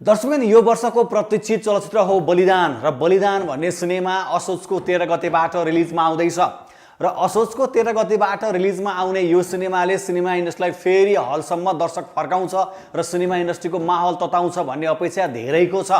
दर्शकगण यो वर्षको प्रतीक्षित चलचित्र हो बलिदान र बलिदान भन्ने सिनेमा असोजको 13 गतेबाट रिलिजमा आउँदैछ र असोजको 13 गतेबाट रिलिजमा आउने यो सिनेमाले सिनेमा इन्डस्ट्रीलाई फेरि हलसम्म दर्शक फर्काउँछ र सिनेमा इन्डस्ट्रीको माहौल तताउँछ भन्ने अपेक्षा धेरैको छ।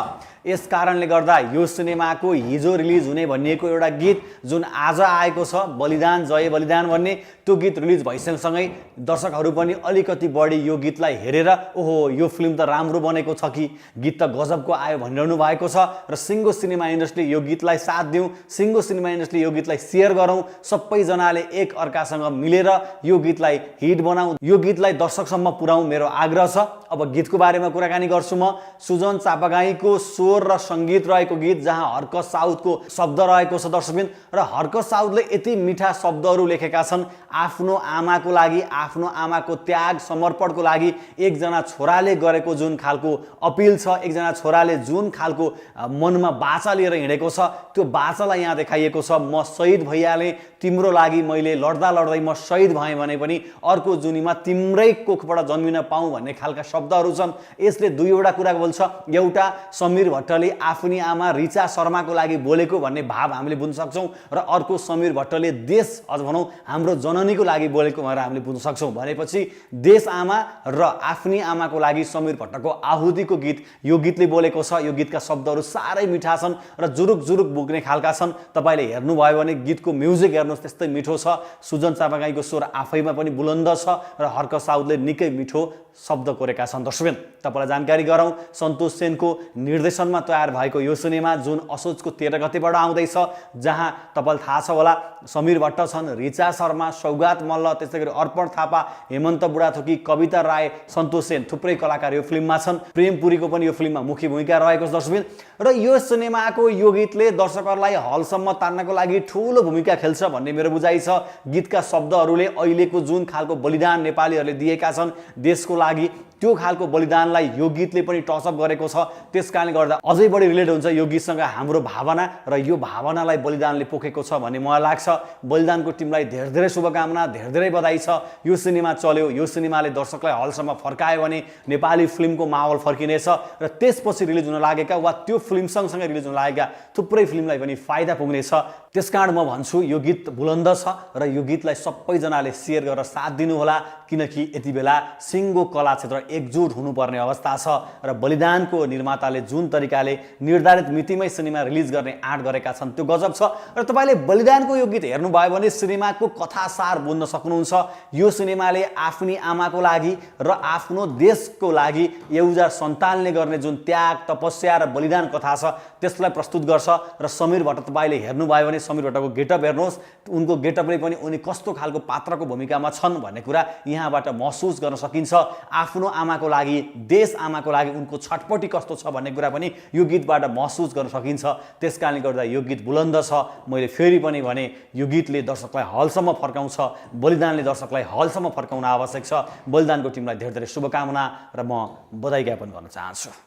यस कारणले गर्दा यो सिनेमाको हिजो रिलिज हुने भनिएको एउटा गीत जुन आज आएको छ बलिदान जय बलिदान भन्ने त्यो गीत रिलिज भइसकेसँगै दर्शकहरू पनि अलिकति बढी यो गीतलाई हेरेर ओहो यो फिल्म त राम्रो बनेको छ कि गीत त गजबको आयो भनिरहनु भएको छ र सिङ्गो सिनेमा इन्डस्ट्री यो गीतलाई साथ दिउँ, सिङ्गो सिनेमा इन्डस्ट्री यो गीतलाई सेयर गरौँ, सबैजनाले एक अर्कासँग मिलेर यो गीतलाई हिट बनाऊ, यो गीतलाई दर्शकसम्म पुर्याउँ मेरो आग्रह छ। अब गीतको बारेमा कुराकानी गर्छु म। सुजन चापागाईको स्वर र सङ्गीत रहेको गीत जहाँ हर्क साउदको शब्द रहेको छ दर्शकबिन र हर्क साउदले यति मिठा शब्दहरू लेखेका छन् आफ्नो आमाको लागि, आफ्नो आमाको त्याग समर्पणको लागि एकजना छोराले गरेको जुन खालको अपिल छ, एकजना छोराले जुन खालको मनमा बाचा लिएर हिँडेको छ त्यो बाचालाई यहाँ देखाइएको छ। म शहीद भइहालेँ तिम्रो लागि, मैले लड्दा लड्दै म शहीद भएँ भने पनि अर्को जुनीमा तिम्रै कोखबाट जन्मिन पाऊँ भन्ने खालका शब्दहरू छन्। यसले दुईवटा कुरा बोल्छ। एउटा समीर भट्टले आफ्नी आमा रिचा शर्माको लागि बोलेको भन्ने भाव हामीले बुझ्न सक्छौँ र अर्को समीर भट्टले देश अझ भनौँ हाम्रो जननीको लागि बोलेको भनेर हामीले बुझ्न सक्छौँ। भनेपछि देश आमा र आफ्नी आमाको लागि समीर भट्टको आहुतिको गीत यो गीतले बोलेको छ। यो गीतका शब्दहरू साह्रै मिठा छन् र जुरुक जुरुक बोक्ने खालका छन्। तपाईँले हेर्नुभयो भने गीतको म्युजिक हेर्नुहोस् त्यस्तै मिठो छ। सुजन चापागाईको स्वर आफैमा पनि बुलन्द छ र हर्क साउदले निकै मिठो शब्द कोरेका छन्। दर्शकबिन तपाईँलाई जानकारी गराउँ, सन्तोष सेनको निर्देशनमा तयार भएको यो सिनेमा जुन असोजको 13 गतेबाट आउँदैछ, जहाँ तपाईँलाई थाहा छ होला समीर भट्ट छन्, रिचा शर्मा, सौगात मल्ल, त्यस्तै गरी अर्पण थापा, हेमन्त बुढाथोकी, कविता राय, सन्तोष सेन थुप्रै कलाकार यो फिल्ममा छन्। प्रेम पुरीको पनि यो फिल्ममा मुख्य भूमिका रहेको छ दर्शकबिन र यो सिनेमाको यो गीतले दर्शकहरूलाई हलसम्म तान्नको लागि ठुलो भूमिका खेल्छ भन्ने मेरो बुझाइ छ। गीतका शब्दहरूले अहिलेको जुन खालको बलिदान नेपालीहरूले दिएका छन् देशको लागि त्यो खालको बलिदानलाई यो गीतले पनि टचअप गरेको छ। त्यसकारणले गर्दा अझै बढी रिलेट हुन्छ यो गीतसँग हाम्रो भावना र यो भावनालाई बलिदानले पोखेको छ भन्ने मलाई लाग्छ। बलिदानको टिमलाई धेरै धेरै शुभकामना, धेरै धेरै बधाई छ। यो सिनेमा चल्यो, यो सिनेमाले दर्शकलाई हलसम्म फर्कायो भने नेपाली फिल्मको माहौल फर्किनेछ र त्यसपछि रिलिज हुन लागेका वा त्यो फिल्म सँगसँगै रिलिज हुन लागेका थुप्रै फिल्मलाई पनि फाइदा पुग्नेछ। त्यसकारण म भन्छु यो गीत बुलन्द छ र यो गीतलाई सबैजनाले सेयर गरेर साथ दिनुहोला, किनकि यति बेला सिङ्गो कला क्षेत्र एकजुट हुनुपर्ने अवस्था छ र बलिदानको निर्माताले जुन तरिकाले निर्धारित मितिमै सिनेमा रिलिज गर्ने आँट गरेका छन् त्यो गजब छ। र तपाईँले बलिदानको यो गीत हेर्नुभयो भने सिनेमाको कथासार बुझ्न सक्नुहुन्छ। यो सिनेमाले आफ्नी आमाको लागि र आफ्नो देशको लागि एउटा सन्तानले गर्ने जुन त्याग तपस्या र बलिदान कथा छ त्यसलाई प्रस्तुत गर्छ। र समीर भट्ट तपाईँले हेर्नुभयो भने समीर भट्टको गेटअप हेर्नुहोस्, उनको गेटअपले पनि उनी कस्तो खालको पात्रको भूमिकामा छन् भन्ने कुरा यहाँबाट महसुस गर्न सकिन्छ। आफ्नो आमाको लागि, देश आमाको लागि उनको छटपटी कस्तो छ भन्ने कुरा पनि यो गीतबाट महसुस गर्न सकिन्छ। त्यसकारणले गर्दा यो गीत बुलन्द छ। मैले फेरि पनि भने यो गीतले दर्शकलाई हलसम्म फर्काउँछ, बलिदानले दर्शकलाई हलसम्म फर्काउन आवश्यक छ। बलिदानको टिमलाई धेरै धेरै शुभकामना र म बधाई ज्ञापन गर्न चाहन्छु।